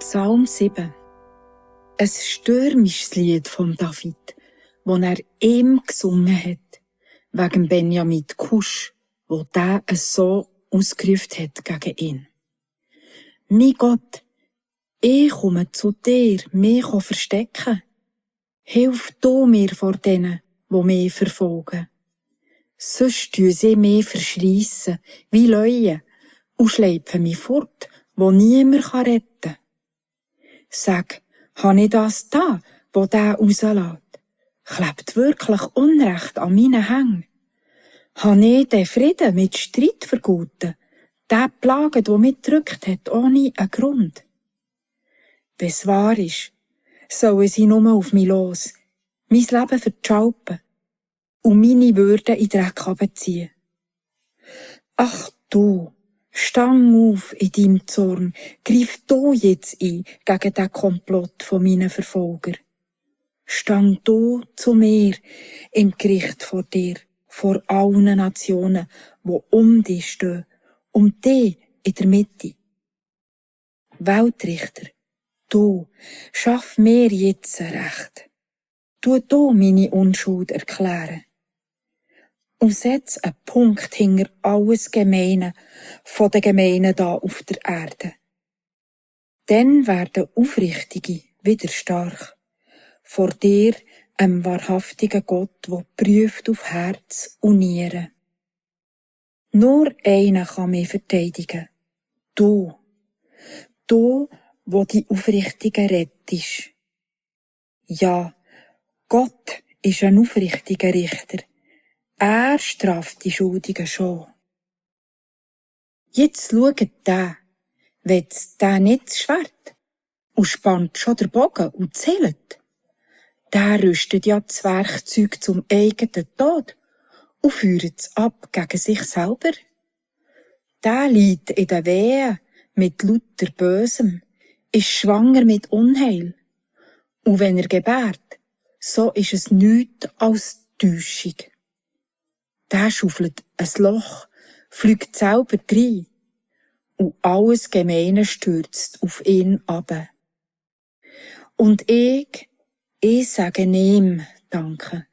Psalm 7. Ein stürmisches Lied von David, das er ihm gesungen hat, wegen Benjamin Kusch, wo der es so ausgerufen hat gegen ihn. Mein Gott, ich komme zu dir, mich verstecken. Hilf du mir vor denen, die mich verfolgen. Sonst tun sie mich verschreissen, wie Leuen, und schleifen mich fort, wo niemand retten kann. Sag, habe ich das da, wo der rauslässt? Klebt wirklich Unrecht an meinen Hängen? Habe ich den Frieden mit Streit verguten, der Plage, der mich gedrückt hat, ohne einen Grund? Wenn's wahr ist, sollen sie nur auf mich los, mein Leben verschalpen und meine Würde in den Dreck runterziehen. Ach du, stang auf in deinem Zorn, greif du jetzt ein gegen den Komplott von meinen Verfolger. Stang du zu mir im Gericht vor dir, vor allen Nationen, die um dich stehen, um dich in der Mitte. Weltrichter, du, schaff mir jetzt Recht. Tu du meine Unschuld erklären. Und setz einen Punkt hinter alles Gemeine von den Gemeinen da auf der Erde. Dann werden Aufrichtige wieder stark. Vor dir, einem wahrhaftigen Gott, der prüft auf Herz und Nieren. Nur einer kann mich verteidigen. Du. Du, wo die Aufrichtigen rettest. Ja, Gott ist ein aufrichtiger Richter. Er straft die Schuldigen schon. Jetzt schaut der, wetzt der nicht das Schwert und spannt schon den Bogen und zählt. Der rüstet ja das Werkzeug zum eigenen Tod und führt es ab gegen sich selber. Der liegt in den Wehen mit lauter Bösem, ist schwanger mit Unheil. Und wenn er gebärt, so ist es nichts als Täuschung. Der schaufelt ein Loch, fliegt selber rein und alles Gemeine stürzt auf ihn ab. Und ich sage ihm Danke.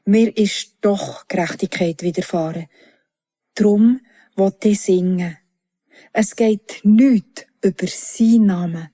Mir ist doch Gerechtigkeit widerfahren. Drum will ich singen. Es geht nichts über seinen Namen.